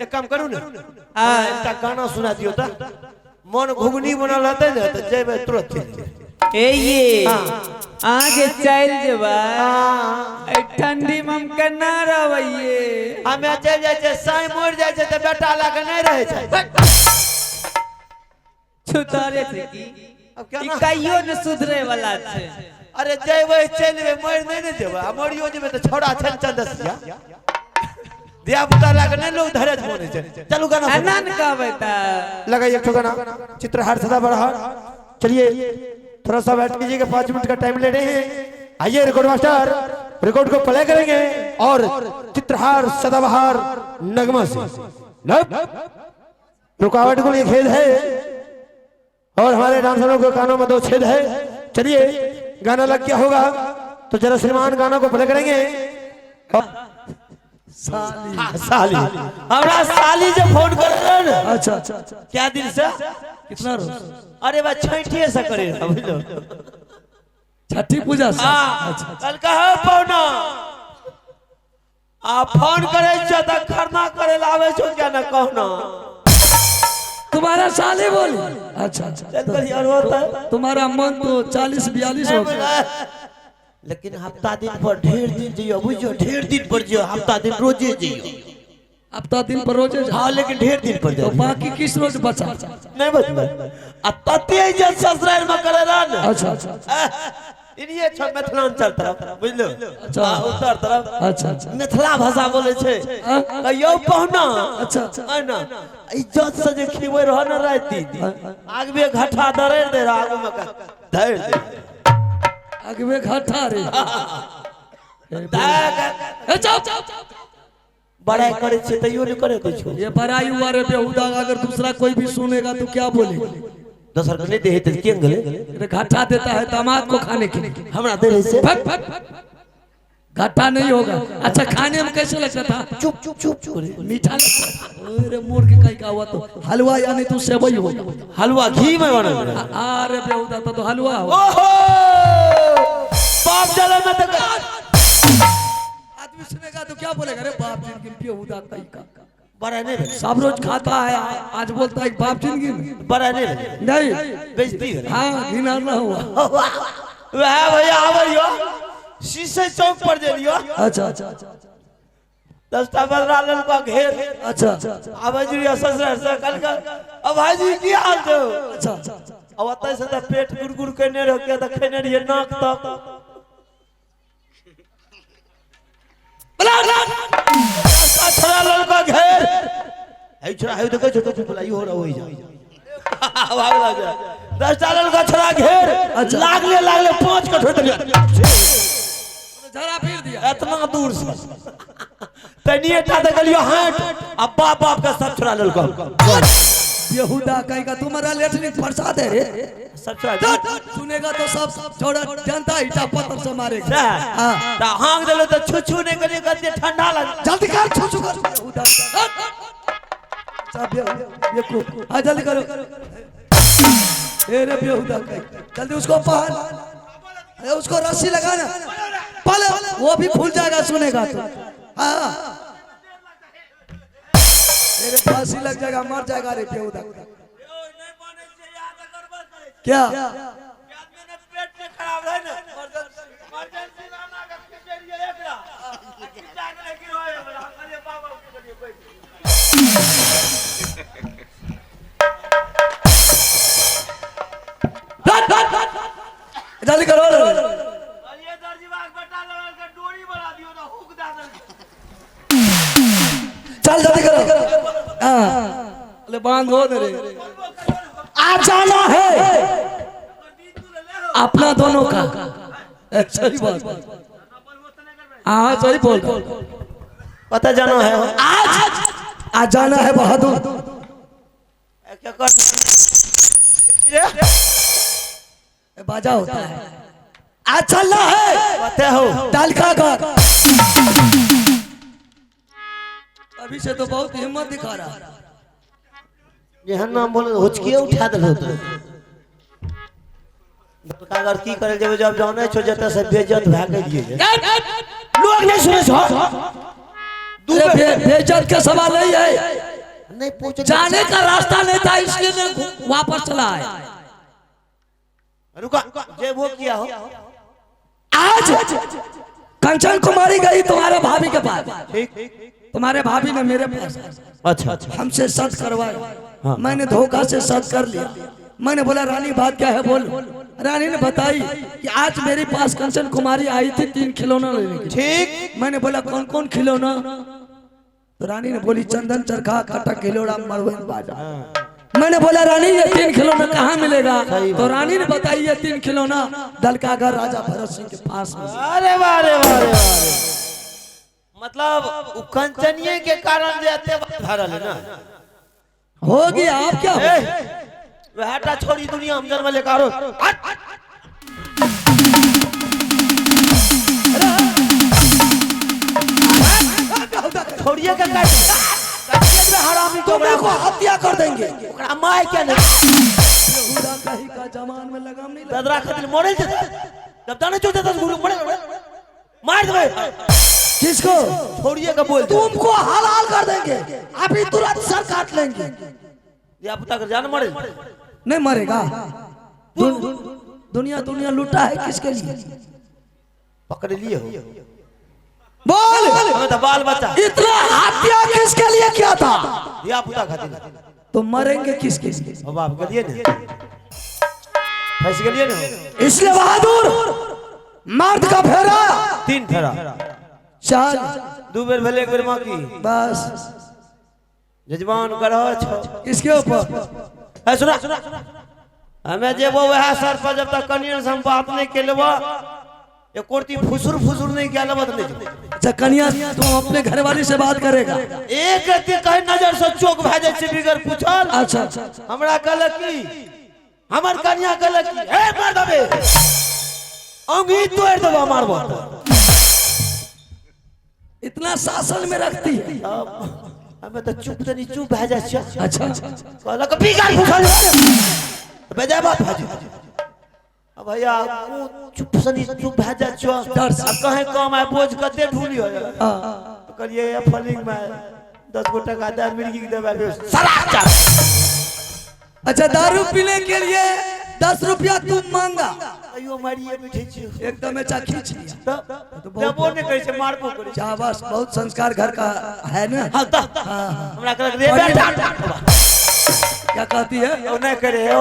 एक काम करू ने, हाँ। एकटा गाना सुना दियौ तऽ मन घुघनी बनल रहतै ने तऽ जेबै तुरंत चलि जेबै। ए ये अहाँके चलि जेबै? हाँ। एहि ठंडी में हम केना रहबै ये? हमे चलि जाइ छियै, साँइ मरि जाइ छै तऽ बेटा लए कऽ नहि रहै छै। छुतरे छै की? अब ई केना कहियो ने सुधरे वाला छै। अरे जेबै चलि जेबै, मरि नहि ने जेबै। आ मरियो जेबै तऽ छौड़ा छै ने चंदसिया, धिया पुता लए कऽ नहि लोग धैर्य बनै छै। चलू गाना सुनू। एना ने कहबै तऽ लगाइए एक ठो गाना, चित्रहार सदा बरहार। चलिए थोड़ा सा बैठ कीजिएगा, 5 मिनट का टाइम ले रहे हैं। आइए रिकॉर्ड मास्टर रिकॉर्ड को प्ले करेंगे और चित्रहार सदाबहार नगमा से नब। रुकावट को लिए खेद है और हमारे डांसरों के कानों में 2 छेद है। चलिए गाना लग गया होगा तो जरा श्रीमान गाना को प्ले करेंगे। साली। साली, हमरा साली जे फोन कर रहे ने। अच्छा अच्छा अच्छा। क्या दिन से? कितना रोज? अरे बा छठिए से करे रहा, बुझलो? छठी पूजा से? हाँ। अच्छा। कल कहो पौना आ फोन करे छो त खरना करे ला आवे छो क्या ना कहना। तुम्हारा साली बोली? अच्छा अच्छा। चल कल यार होता है। तुम्हारा मन तो 40-42 हो गया। लेकिन हफ्ता दिन पर ढेर दिन जइयो, बुझियो, ढेर दिन पर जइयो, हफ्ता दिन रोजे जइयो। हफ्ता दिन पर रोजे जाओ? हाँ, लेकिन ढेर दिन पर तो जाओ। बाकी किस रोज बचा? नहीं बचबे। आ तते जे ससुराल में करे रह ने। अच्छा अच्छा। इनिये छ मिथिलांचल तरफ, बुझलो? अच्छा। आ उत्तर तरफ। अच्छा अच्छा। मिथिला भाषा बोले छै। हाँ? कहियो पहुना। अच्छा अच्छा। है ना, इज्जत से जे खिबै रह ने राति, आगवे घाटा दरड़ दे रह, आगू में धरि दे। अगवे घाटा रे। ए चुप। बड़ाई करे छे तैयो नहीं करे दै छो। ये बड़ाई हुआ रे बेहुदा, अगर दूसरा कोई भी सुनेगा तो क्या बोलेगा? दोसर के नहीं दे त केन गेले? अरे घाटा देता है दामाद को खाने के लिए। हमरा दे रहे से। फट फट, घाटा नहीं होगा। अच्छा, खाने में कैसे लगता था? चुप चुप चुप चुप। मीठा लगता था। अरे मूर्ख कहीं का हुआ तो हलवा या नहीं तो सेवई होगा। हलवा घी में बनल रहे। अरे बेहुदा तो हलवा हो। ओहो बाप जले में तो आदमी सुनेगा तो क्या बोलेगा? अरे बाप जिंदगी में बेहुदा कहीं का बड़ा नहीं भेलै। सब रोज खाता है, आज बोलता है बाप जिंदगी में। बड़ा नहीं भेलै। नहीं। बेइज्जती भेलै। हाँ, घिना ना हुआ। वएह भैया आबैयो शीशे चौक पर जलियो। अच्छा अच्छा अच्छा। 10टा बदरा लेलको घेर। अच्छा अच्छा। आबै जुड़िया ससुराल से कहलकै अब भाईजी की हाल छौ? अच्छा अच्छा। अब ओतय से तऽ पेट गुड़गुड़ केने रहो, किया तऽ खेने रहियै नाक तक। 10टा छोड़ा लेलको घेर। है छोड़ा है देखै छोटो छोटो इहो रहो जा। भागला जा। 10टा लेलको छोड़ा घेर। अच्छा। लागले लागले 5 कठोर देलियै। जरा फिर दिया। इतना दूर से तनिए टा तऽ गेलियो हाट आ बाप बाप के सब छोड़ा लेलको। बेहुदा कहेगा तुम्हारा लेटरिन प्रसाद है रे। सब छोड़ा। सुनेगा तो सब छोड़ा जनता ईटा पत्थर से मारेगा। हाँ। तऽ हाँक देलो तऽ छू छू नहि करियो, कते ठंडा लग। जल्दी कर, छू छू कर। बेहुदा सब बेवकूफ। हाँ जल्दी करो। ए रे बेहुदा कहीं जल्दी उसको पहन, अरे उसको रस्सी लगाना पहले, वो भी खुल जाएगा सुनेगा तो। हाँ मेरे फांसी लग जाएगा, मर जाएगा रे बेहुदा। क्या? जल्दी करो। चल जल्दी करो। हाँ अरे बांध हो रे। आ जाना है अपना दोनों का। सही बात, हाँ सही बोल। पता जाना है। आज आ जाना है बहादुर। क्या कर बाजा होता है। आज चलना है। पता हो। डालका का अभी से तो बहुत हिम्मत दिखा रहा है। जेहन नाम बोले हुचकिए उठा देल तो कागर की करे जेबै जब जानै छो जतऽ से बेइज्जत भए गेलियै, लोग नहीं सुनै छो। अरे बेइज्जत के सवाल नहीं है। नहीं पहुंचे। जाने का रास्ता नहीं था, इसलिए मैं वापस चला आया। रुका, जे वो किया हो। आज कंचन कुमारी गई तुम्हारे भाभी के पास। ठीक। तुम्हारे भाभी ने मेरे पास अच्छा अच्छा। हमसे सच करवाया। हाँ। मैंने धोखा से सच कर लिया। मैंने बोला, रानी बात क्या है, बोल। रानी ने बताई कि आज मेरे पास कंचन कुमारी आई थी 3 खिलौना लेने के लिए। ठीक। मैंने बोला, कौन कौन खिलौना? तो रानी ने बोली, चंदन चरखा, कटक खिलौना, मरवन बाजा। मैंने बोला, रानी ये 3 खिलौना कहाँ मिलेगा? तो रानी ने बताई, ये 3 खिलौना दलकाघर राजा भरत सिंह के पास में। अरे वाह रे वाह रे वाह रे। मतलब उ कंचनिये के कारण जे एते बात भरल है ना। हो गया, आप क्या हो? ए, वहटा छोड़ी दुनिया हम जन्म लेकर आरो। हट। छोड़िए के काट काटिए के हरामी तो मेरे को हत्या कर देंगे। ओकरा my के नहीं। यहूदा कहीं का जमान में लगाम नहीं लगा। ददरा खातिर मरल छै जब जाने चोटे दस गुरु मरे मार देबै। किसको? छोड़िए के बोल। तुमको हलाल कर देंगे, अभी तुरंत सर काट लेंगे। धिया पुता के जान मरे। नहीं मरेगा। दुनिया दुनिया लूटा है किसके लिए? पकड़ लिए हो। बोल। हमें तो बाल बच्चा। इतना हत्या किसके लिए किया था? धिया पुता खातिर। तो मरेंगे किसके लिए? हो बाप गेलिए ने, फंस गेलिए ने। इसलिए बहादुर मर्द का फेरा 3 फेरा। चल। 2 बेर भेले, 1 बेर बाकी। बस। जजमान करह छौ। किसके ऊपर? है सुना, हमें जेबो वएह सर पर जब तक कनिया से हम बात नहीं के लेबो, एक कुर्ती फुसुर फुसुर नहीं के लेबो तो नहीं जेबो। अच्छा कनिया तुम अपने घरवाली से बात करेगा? एक रत्ती कहीं नजर से चौक भए जाइ छै बिगर पूछल। अच्छा अच्छा। हमरा कहलक की, हमर कनिया कहलक की, हे मार देबे अंगी तोड़ देबो मारबो। इतना शासन में रखती है। हमें तो चुप तनी चुप भए जाइ छै। अच्छा। कहलक बिगर पूछल बेजाय बात भए जाइ। अब भैया चुप सनी चुप भए जाइ छौ। डर से। अब कहीं कम आय बोझ कते ढूली हो। हाँ। तो कहलिए ये फलिंग में 10 गो टका दे मिर्गी के देबै सरा चार। अच्छा दारू पीने के लिए 10 रुपया तुम मांगा। अयो मारिए बैठे छी। एकदम ऐसा खींच लिया। तब देबो नहि करै छै, मारबो करै छै। शाबाश, बहुत संस्कार घर का है ना। हाँ त हमरा कहलक रे बेटा। क्या कहती है? ओ नहि करे ओ।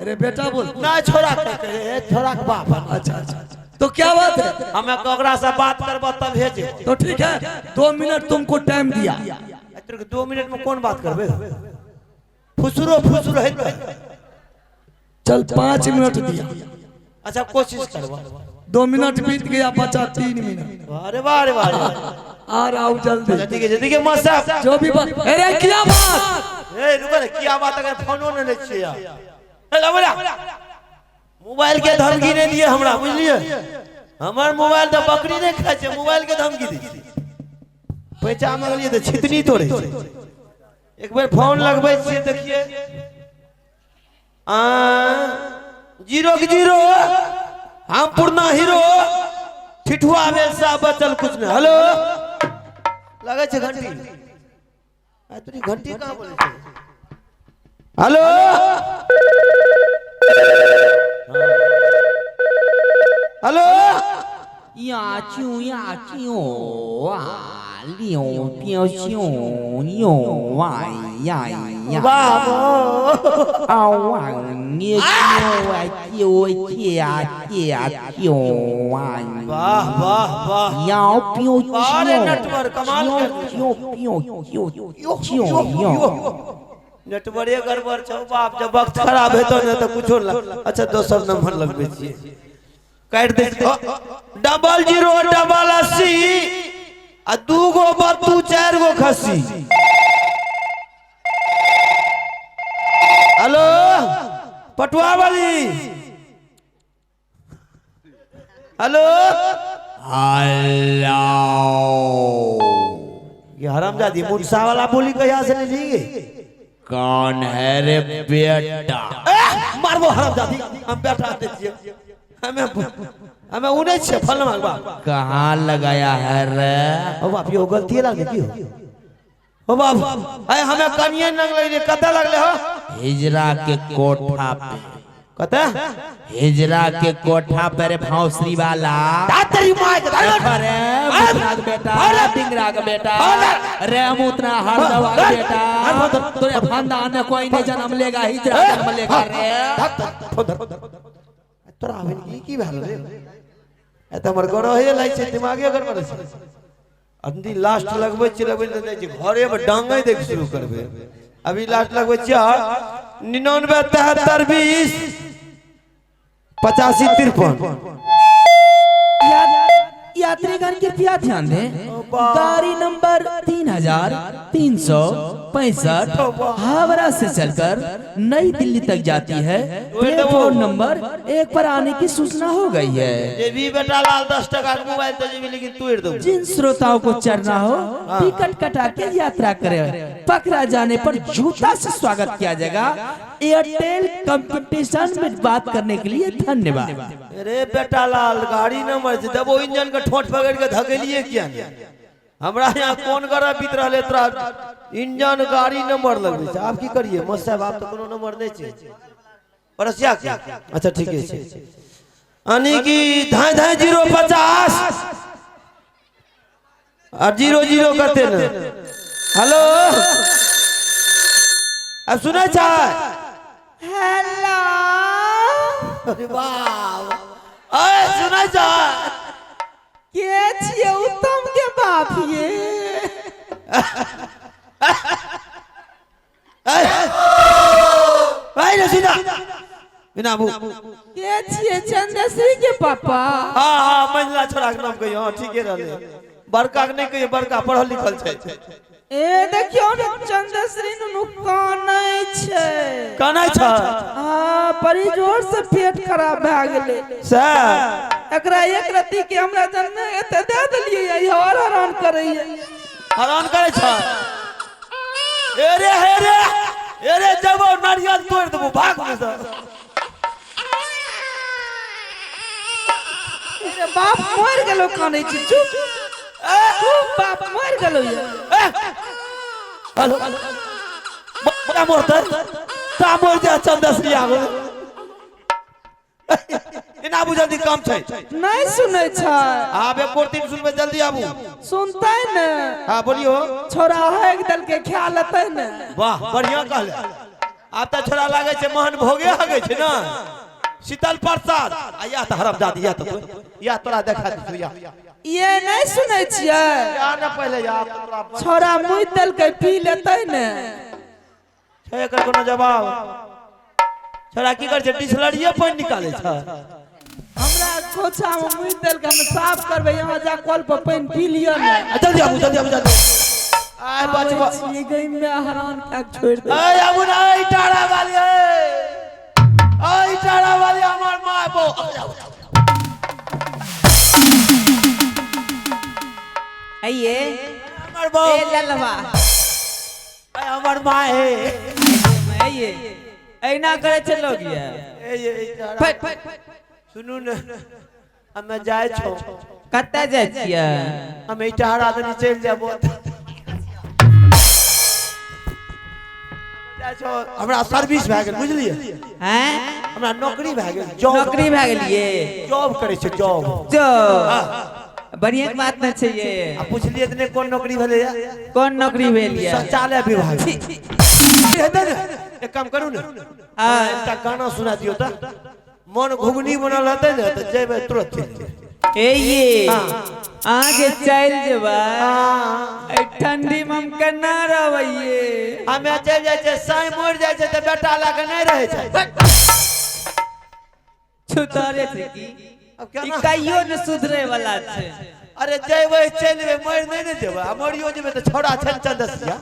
अरे बेटा बोल। ना छोरा के करे, छोरा के बाप। अच्छा अच्छा, तो क्या बात है? हमें ककरा से बात करबो तब भेजे। तो ठीक है, 2 मिनट तुमको टाइम दिया। एतरे 2 मिनट में कौन बात करबे? फुसुरो फुसुर है। चल 5 मिनट दिया। अच्छा कोशिश करबो। 2 मिनट बीत गया, बचा 3 मिनट। अरे वाह रे वाह। आ रहा हूँ जल्दी। ठीक है ठीक है मां साहब। जो भी बात, अरे क्या बात? ए रुको ने, क्या बात अगर फोनो ने लै छियै यार। ए लबरा मोबाइल के धमकी नहीं दिए हमरा, बुझलिए? हमर मोबाइल तऽ बकरी नहीं खाइ छै, मोबाइल के धमकी दै छै। पैसा मांगलिए तऽ छितनी तोड़ै छै। एक बेर फोन लगबै छियै, देखिए आ 0 के 0 हम पुरना हीरो ठिठुआ भेल सा बचल कुछ नहीं। हेलो लगै छै घंटी, आ तोरी घंटी कहाँ बोलै छै? हेलो हेलो呀啾呀啾啊，六表兄哟哇呀呀， बाबो 啊哇你啾啊啾呀呀啾啊， वाह वाह वाह। 要表 अरे नटवर कमाल कर 啾啾啾啾哟。 नेटवरे गड़बड़ छौ बाप, जब वक्त खराब हेतौ ने तऽ कुछो न। अच्छा दोसर नंबर लगबै छियै, काटि दै छियै। 00 80 आ 2 गो बत्तू 4 गो खस्सी। हेलो पटुआ वाली। हेलो हेलो ये हरामजादी मुंसा वाला बोली कहिया से ले ली? कौन है रे बेटा? मारबो हरामजादी, हम बैठा दे छियै। हमें हमें उ नहि छियै फलना के बाप। कहाँ लगाया है रे? ओ बाप यो गलती लागले की हो? ओ बाबू आय हमें कनिए नंगलै रे, कतऽ लगले हो? हिजरा के कोठा पे। कतऽ? हिजरा के कोठा पे रे भौसरी वाला। तेरी माय के अरे मुतरा के बेटा, डिंगरा के बेटा, रे मुतरा हर दवा के बेटा, तोरे खानदान में कोई नहीं जन्म लेगा, हिजरा जन्म लेगा रे। तोरा आबे की की भेल रे? ए तऽ हमर गरहे लागै छै, दिमागे गड़बड़ छै। अंदी लास्ट लगबै छियै, लगबै जाइ छियै घरे मे डांगै देख शुरू करबै। अभी लास्ट लगबै छियै 99 73 20 85 53। यात्रीगण कृपया ध्यान दें, गाड़ी नंबर 3365 हावड़ा से चलकर नई दिल्ली तक जाती है। प्लेटफॉर्म नंबर 1 पर आने की सूचना हो गई है। जे भी बेटा लाल 10 टका के मोबाइल तो जेबी, लेकिन तोड़ दो। जिन श्रोताओं को चढ़ना हो टिकट कटा के यात्रा करें, पकड़ा जाने पर जूता से स्वागत किया जाएगा। एयरटेल कंपटीशन में बात करने के लिए धन्यवाद। अरे बेटा लाल गाड़ी नंबर छै, देबो इंजन के ठोठ पकड़ के धकेलिए किया ने? हमरा यहाँ कोन गरह बीत रहले तोरा इंजन गाड़ी नंबर लगबै छै। आब की करिए मस्त साहब, आब तऽ कोनो नंबर नहि छै परसिया के। अच्छा ठीके छै, यानी कि धाय धाय 0 50 और 0 0 करते ने। हेलो, अब सुनै छै? हेलो। अरे बाप, अरे सुनै छै? के छियै उत्तम के बाप ये? भाई रे सीधा बिना बू। के छियै चंद्रश्री के पापा? हाँ हाँ, मंझला छोरा के नाम कहियो। हाँ ठीके रहले, बड़का के नहीं कहियो, बड़का पढ़ल लिखल छै। ए देखियो ने चंद्रश्री नुनू कानै छै। कानै छै? हाँ, बड़ी जोर से पेट खराब भए गेलै। से एकरा एक रत्ती के हमरा जन्मे एते दे देलियै, ई और हरान करैया। हरान करै छै? एरे हे रे एरे, जब नारियल तोड़ देबो भाग में से। अरे बाप मर गेलो, कानै छी। चुप चुप, बाप मर गेलो ये। हेलो, बड़ा मोरतै ता मोर जा चंदश्री आबे। एना आबू जल्दी, काम छै। नहीं सुनै छै। आब एक दिन सुनबै, जल्दी आबू। सुनतै ने। हाँ बोलियो। छोरा हेक दल के ख्याल लेतै ने। वाह बढ़िया कहले। आब तऽ छोरा लागै छै मोहन भोगे हगै छै ना। शीतल प्रसाद आ या तऽ हरम दादी, या तऽ या तोरा देखा दिछौ या। ये नहीं सुनै छियै? या ना पहिले या तोरा छोरा मुइत देलकै, पी लेतै ने। छै एकर कोनो जवाब? छोरा की करै छै, डिसलरिये पानि निकालै छै। हमरा खोछा में मुइत देलकै, हम साफ करबै। यहाँ जा कल पर पानि पी लिअ ने। आ जल्दी आबू, जल्दी आबू, जल्दी आय बचबा। छियै गई में हरान कए के छोड़ि दे। ऐ आबू ना, ऐ टारा वाली, ऐ ऐ टारा वाली हमर माय बो। आइए। हमर बो। ए ललवा। ऐ हमर माय हे। आइए, ऐना करे छै लोग ये। ए ये टारा। सुनू ने, हमे जाइ छौ। कतऽ जाइ छियै? हम इटाहरा दनी चलि जाबो। जाइ छौ, हमरा सर्विस भए गेल, बुझलियै? हैं? हमरा नौकरी भए गेल, जॉब। नौकरी भए गेलियै? जॉब करै छै, जॉब। जो बढ़िया बात न छै ये। आ पुछलियै तऽ नहि कोन नौकरी भेलैया? कोन नौकरी भेल ये? शौचालय विभाग। हेतै ने, एक काम करू ने, हाँ। एकटा गाना सुना दियौ तऽ मन घुगनी बनल रहतै ने, तऽ जेबै तुरंत चलि जेबै। ए ये अहाँके चलि जेबै? एहि ठंडी में हम केना रहबै ये? हमे चलि जाइ छियै, साँइ मरि जाइ छै तऽ बेटा लए कऽ नहि रहै छै। छुतरे छै की? अब ई केना? कहियो ने सुधरे वाला छै। अरे जेबै चलि जेबै, मरि नहि ने जेबै। आ मरियो जेबै तऽ छौड़ा छै ने चंदसिया,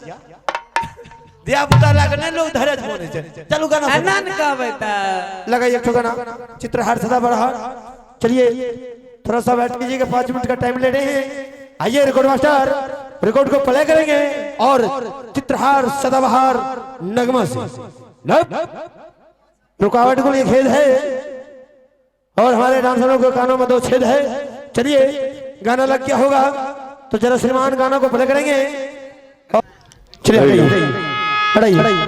धिया पुता लए कऽ नहि लोग धैर्य बनै छै। चलू गाना एना ने कहबै तऽ। लगाइए एक ठो गाना चित्रहार सदाबहार। चलिए थोड़ा सा बैठ कीजिएगा, 5 मिनट का टाइम ले रहे हैं। आइए रिकॉर्ड मास्टर रिकॉर्ड को प्ले करेंगे और चित्रहार सदाबहार नगमा से रुकावट को लिए खेद है और हमारे डांसरों के कानों में 2 छेद है। चलिए गाना लग गया होगा तो जरा श्रीमान गाना को प्ले करेंगे। चलिए हटाइए हटाइए।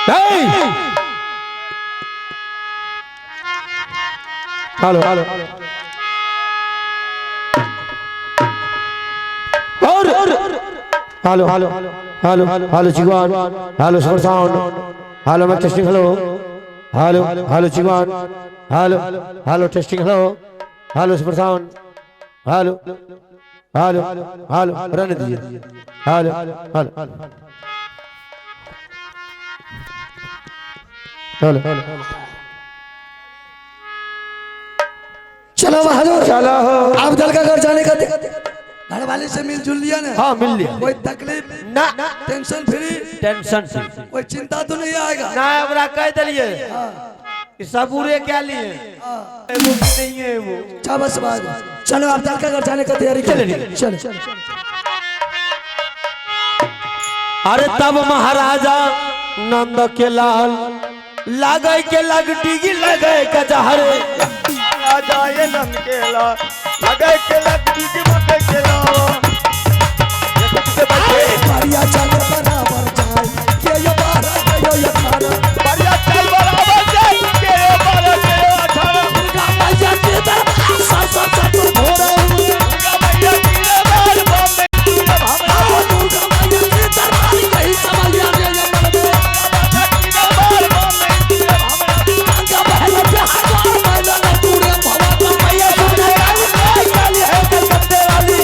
नहीं। हेलो हेलो और हेलो हेलो हेलो हेलो चिगवान हेलो सुपर साउंड हेलो मैं testing hello hello hello चिगवान hello hello testing hello hello super sound hello hello hello रहने दीजिए हेलो हेलो हेलो चलो बहादुर चलो हो। आप दल का घर जाने का घर वाले से मिलजुल लिया ना? हाँ मिल लिया। कोई तकलीफ ना। Tension free? टेंशन से कोई चिंता तो नहीं आएगा? ना, ओकरा कह देलिए कि सबूरे क्या लिए एगो भी नहीं है वो। अच्छा बस बहादुर, चलो आप दल का घर जाने का तैयारी चले। करो। चलो। अरे तब महाराजा नंद के लाल लागै के लग डिगी लगै के जहर राजा ये नंद के लाल लगै के लग डिगी मकै के लाल के बच्चे बढ़िया चल बराबर जाए के यो 12 के यो 18। बढ़िया चल बराबर जाए के यो 12 के यो 18। दुर्गा मैया के दरबार सब सब चतुर भोरे। दुर्गा मैया की दरबार बॉम्बे जब हमरा आओ दुर्गा मैया के दरबार यही समझिया रे ये मन में। माता की दरबार बॉम्बे जब हमरा गंगा बहले बिहार मैदान तूरे भवा मैया सुने काली काली है कलकत्ते वाली।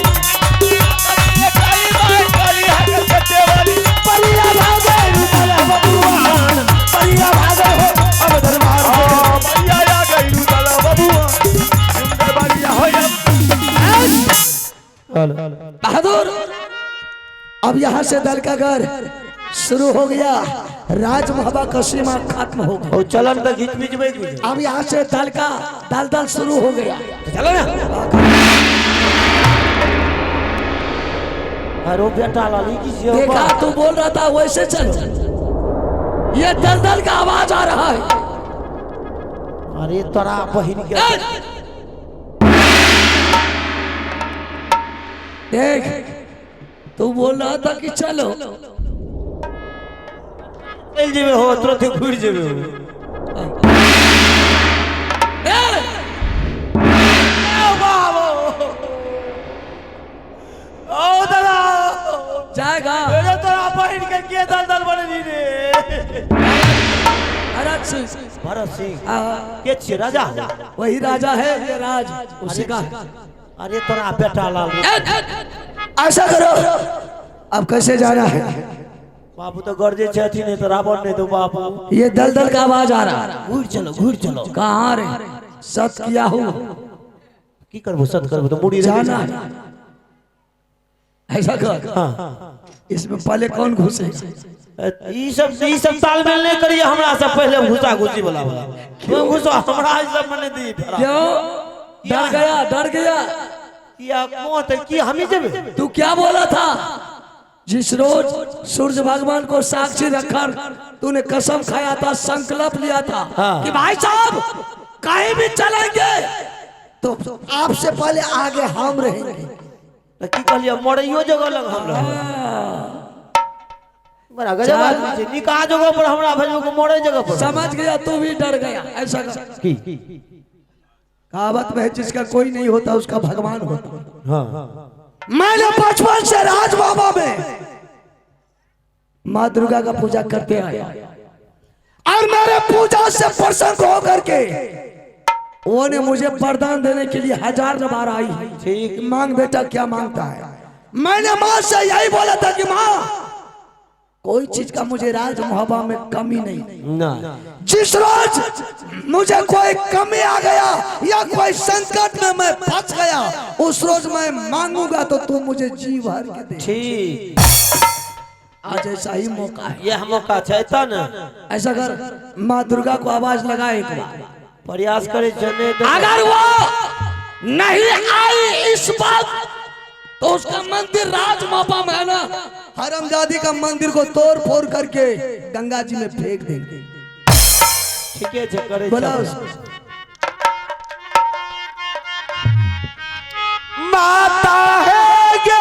ये काली मां काली है कलकत्ते वाली। परिया भागे रुदल बबुआन परिया भागे हो अब दरबार से। मैया आ गई रुदल बबुआ सुंदर बढ़िया हो जा। बहादुर, अब यहाँ से दल का घर शुरू हो गया, राजमहबा का सीमा खत्म हो गया। ओ चलन तक घीच बीच में कुछ। अब यहाँ से दल का दलदल शुरू हो गया। चलो ना अरे बेटा लाली की सेवा। देखा तू बोल रहा था वैसे चलो, ये दलदल का आवाज आ रहा है। अरे तोरा बहिन के देख तू बोल रहा था कि चलो चल जेबे हो तुरंत घुर जेबे हो। ए! ओ दादा जाएगा। अरे तोरा बहिन के के दलदल बनेली रे? भरत सिंह। भरत सिंह हाँ, के छियै राजा? वही राजा है, ये राज उसी का है। अरे तोरा बेटा लाल ऐसा करो, अब कैसे जाना है? बाबू तो गरजे छै अथी नहीं तो रावण नहीं तो बाबू। ये दलदल का आवाज आ रहा है। घुर चलो घुर चलो। कहाँ रे सत किया हूँ की करबो सत करबो तो मुड़ी रह जाना है। ऐसा कर, हाँ इसमें पहले कौन घुसे? ई सब तालमेल नहीं करिए हमरा से पहले घुसा घुसी वाला वाला क्यों घुसो हमरा ई सब मने दी फेरा। क्यों डर गया? डर गया किया मौत की हम ही जेबे। तू क्या बोला था? जिस रोज सूर्य भगवान को साक्षी रखकर तूने कसम खाया था, संकल्प लिया था हाँ। कि भाई साहब कहीं भी चलेंगे तो आपसे पहले आगे हम रहेंगे। तो की कहलिए मरैयो जगह लग हम रहबै। बड़ा गजब आदमी छै, निकाह जगह पर हमरा भेजबो कि मरे जगह पर? समझ गया, तू भी डर गया। ऐसा कर। की कहावत में है, जिसका कोई नहीं होता उसका भगवान होता। हाँ मैंने बचपन से राज बाबा में माँ दुर्गा का पूजा करते आया और मेरे पूजा से प्रसन्न होकर के वो ने मुझे वरदान देने के लिए 1000 बार आई। ठीक। मांग बेटा क्या मांगता है? मैंने माँ से यही बोला था कि माँ कोई चीज का मुझे राज मोहब्बा में कमी नहीं। ना जिस रोज मुझे कोई कमी आ गया या कोई संकट में मैं फंस गया, उस रोज मैं मांगूंगा तो तू मुझे जी भर के दे। ठीक। आज ऐसा ही मौका है। यह मौका छै त ने। ऐसा कर, माँ दुर्गा को आवाज लगा एक बार। प्रयास करे छै नहीं तो अगर वो नहीं आई इस बात तो उसका मंदिर राजमापा में है ना, हरमजादी का मंदिर को तोड़ फोड़ करके गंगा जी में फेंक देंगे। ठीके छै करे बोला छै। उसको। माता है गे।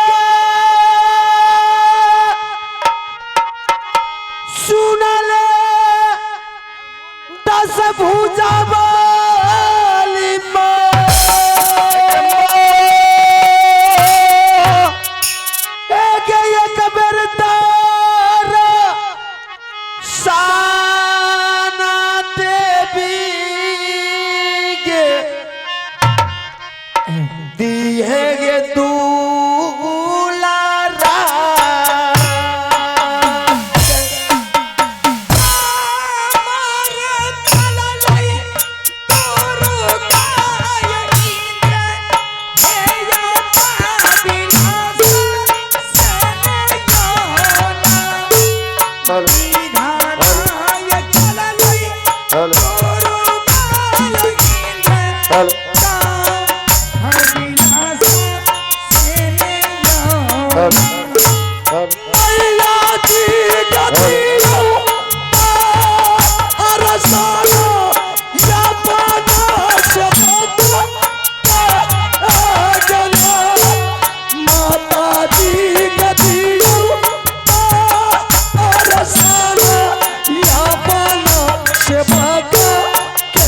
मैया जी गतियो अरसाना या पाना शब्द जना माता जी गतियो अरसाना या पाना शब्द के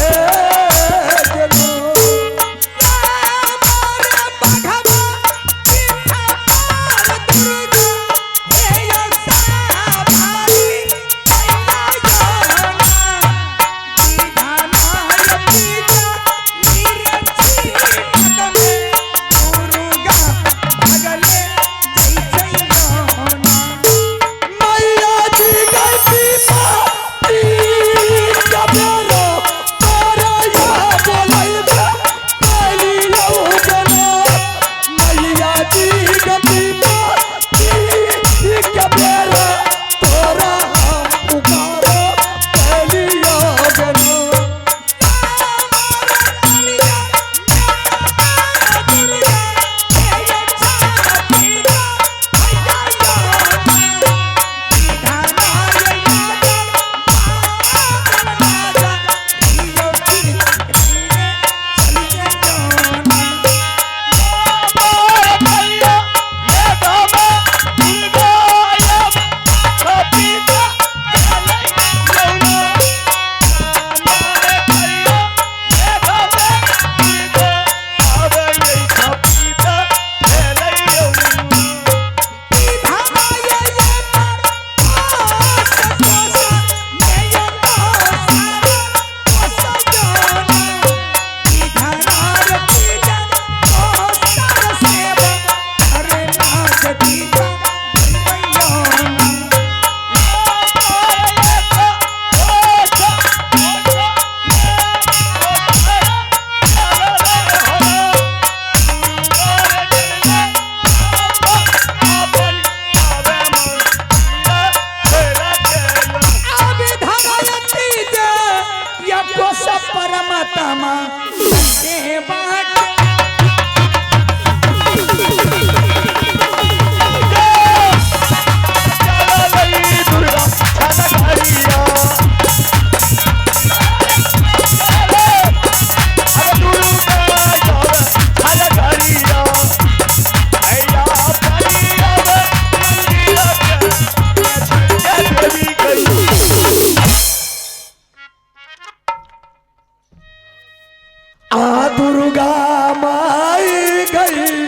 जना। मैया जी गई पाती जबरो तोरा या बोलैबे पहली लौजना। मैया जी गई पाती जबरो तोरा पुकारो पहली लौजना। परमात्मा सेवा आ दुर्गा माई गई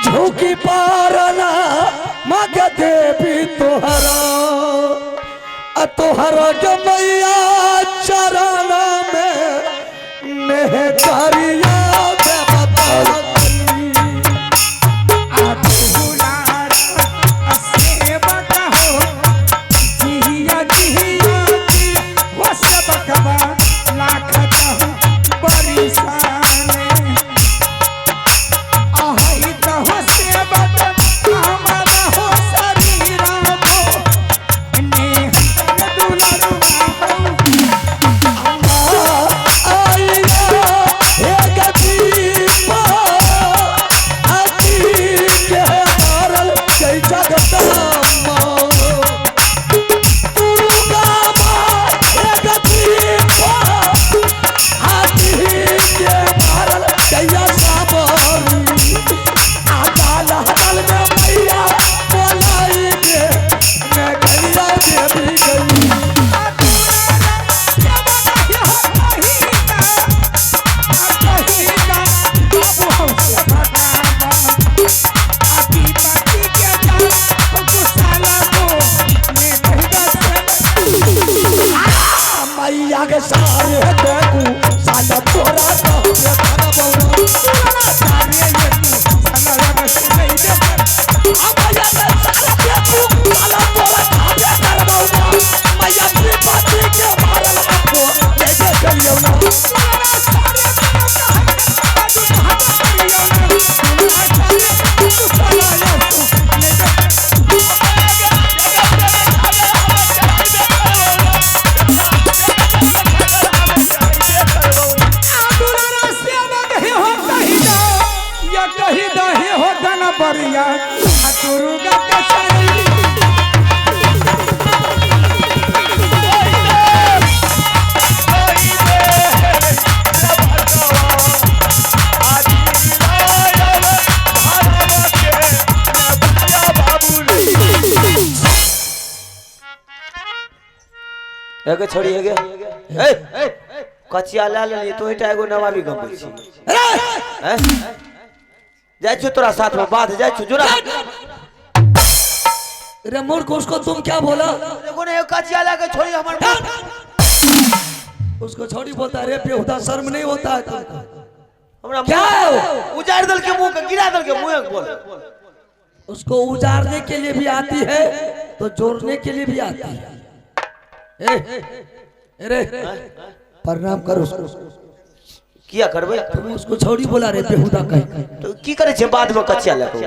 झुकी पारना मग देवी तोहरा आ तोहरा के मैया चरण में मेहकारिया आई हे एगे छोड़ी एगे ए कचिया लए लेलियै तोही टा एगो नवाबी गबै छी। हैं? जाइ छियौ तोरा साथमे बाध जाइ छियौ जोड़ा। अरे मूर्ख, उसको तुम क्या बोला? एगो ने कचिया लए के छोड़ी हमर उसको छोड़ी बोलता है। अरे बेहुदा, शर्म नहीं होता है तुमको? हमरा क्या है वो? उजाड़ि देलकै मुँह के, गिरा देलकै मुँह के बोल। उसको उजाड़ने के लिए भी आती है तो जोड़ने के लिए भी आती है। ए, अरे प्रणाम करो उसको। किया करबै? तुम उसको छोड़ी बोला रे बेहुदा कहीं। तो की करै छै बाद में कचिया लए के?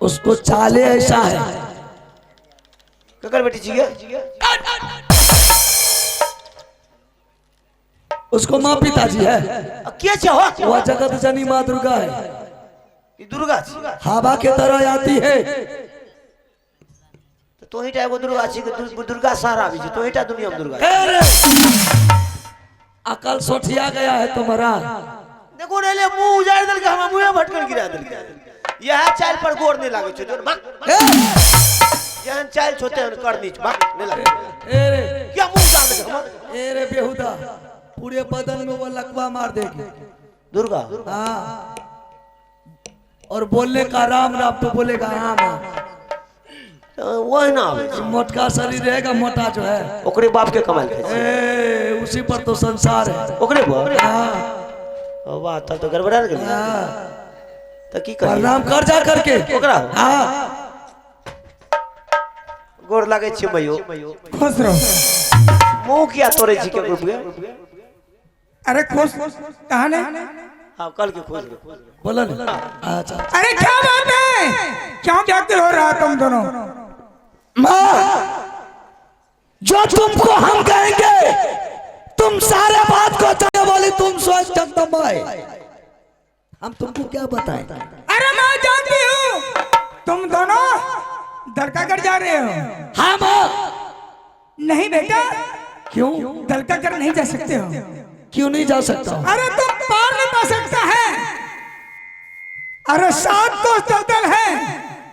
उसको चाले ऐसा है। ककर बेटी छियै? उसको माँ पिताजी है। आ, के छै हो? वह जगत जनी माँ दुर्गा है। ई दुर्गा छी? हवा के तरह आती है। तऽ तोही टा एगो दुर्गा छी कि दुर्गा सारा आबै छै? तोही टा दुनिया में दुर्गा छी। अरे अकल सोठिया गया है तुम्हारा। देखो रे ले मुंह उजाड़ि देलकै, हमरा मुंहे भटकन गिरा देलकै। इएह चालि पर गोर नहि लागै छै जोर, भाग। जेहन चालि छौ तेहन करनी छौ, भाग, नहि लागै। ए रे। किया मुंह उजाड़ि देलकै हमर? ए रे बेहुदा, पूरे बदन में वो लकवा मार देगी। दुर्गा? हाँ, और बोलने का राम राम तो बोलेगा राम राम। ओहिना आबै छै। मोटका शरीर रहेगा, मोटा जो है। ओकरे बाप के कमाइल खाइ छै। ए, उसी पर तो संसार है। ओकरे पर? हाँ। ओ वाह, तब तो गड़बड़ा गेलै। हाँ। तऽ की करियै? प्रणाम कर जा करके। ओकरा? हाँ। गोर लागै छै मैयो। खुश रहो। मुंह किया तोड़ै छी केकरो के? अरे खुश कहा ने? हाँ, कल के खुश रहो। बोला ना, अच्छा। अरे क्या बात है, क्यों व्याकुल हो रहा तुम दोनों? माँ, जो तुमको हम कहेंगे तुम सारे बात को चाहे वाली तुम स्वयं जगदम्बा है, हम तुमको क्या बताएं? अरे मैं जानती हूँ तुम दोनों दरका कर जा रहे हो। हाँ माँ। नहीं बेटा। क्यों? दलका कर नहीं जा सकते हो। क्यों नहीं जा सकता हूँ? अरे तुम पार नहीं पा सकता है। अरे 7 कोस दलदल है,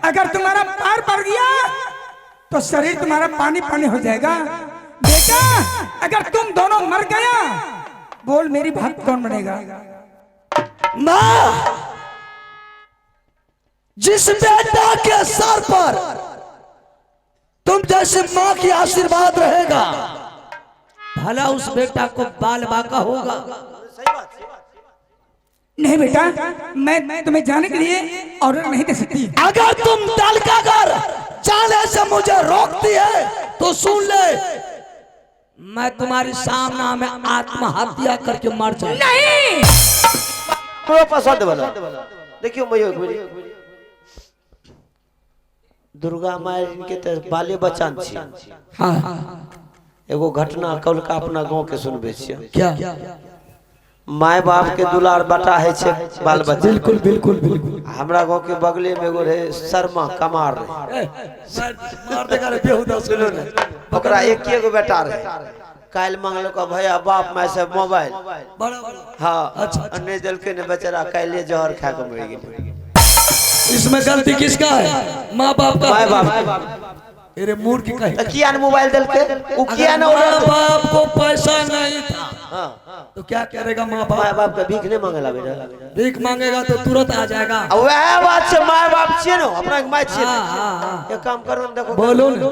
अगर तुम्हारा पार पड़ गया तो शरीर तुम्हारा पानी पानी हो जाएगा। बेटा अगर तुम दोनों मर गया, बोल मेरी भक्त कौन बनेगा? माँ, जिस बेटा के सर पर तुम जैसे माँ की आशीर्वाद रहेगा, भला उस बेटा को बाल बाका होगा। नहीं बेटा, मैं तुम्हें जाने के लिए ऑर्डर नहीं दे सकती। अगर तुम दलका कर जाने से मुझे रोकती है तो सुन ले, मैं तुम्हारी सामना में आत्महत्या करके मर जाऊं। नहीं। हमरो पसंद वाला देखियो मैयो, एक बेरी दुर्गा माय के तऽ बाले बच्चा छी। हाँ। एगो घटना कौलका अपना गांव के सुनबै छियै। क्या? माय बाप के दुलार बटा है छै बाल बच्चा। बिल्कुल बिल्कुल बिल्कुल। हमरा गांव के बगले में एगो रहे शर्मा कमार रहे। मार देगा रे बेहुदा। सुनू ने, ओकरा एक एगो बेटा रहे। काल्हि मंगलक भैया बाप माय से मोबाइल। बड़ा। हाँ। अच्छा। नहीं देलकै ने, बेचारा काल्हि जहर खा के मरि गेलै। इसमें गलती किसका है? माँ बाप का? माय बाप। अरे मूर्ख कहीं। तऽ किया ने मोबाइल देलकै ओ? किया ने अगर ऑर्डर? माँ बाप को पैसा नहीं था हाँ। तो क्या करेगा माँ माय बाप? बाप के भीख नहीं मांगे लाबे रहे। भीख मांगेगा तो तुरंत आ जाएगा। आ वएह बात छै, माय बाप छियै ने, अपना माय छियै ने। हाँ, हाँ, हाँ। एक काम करू ने, देखो। बोलो ने।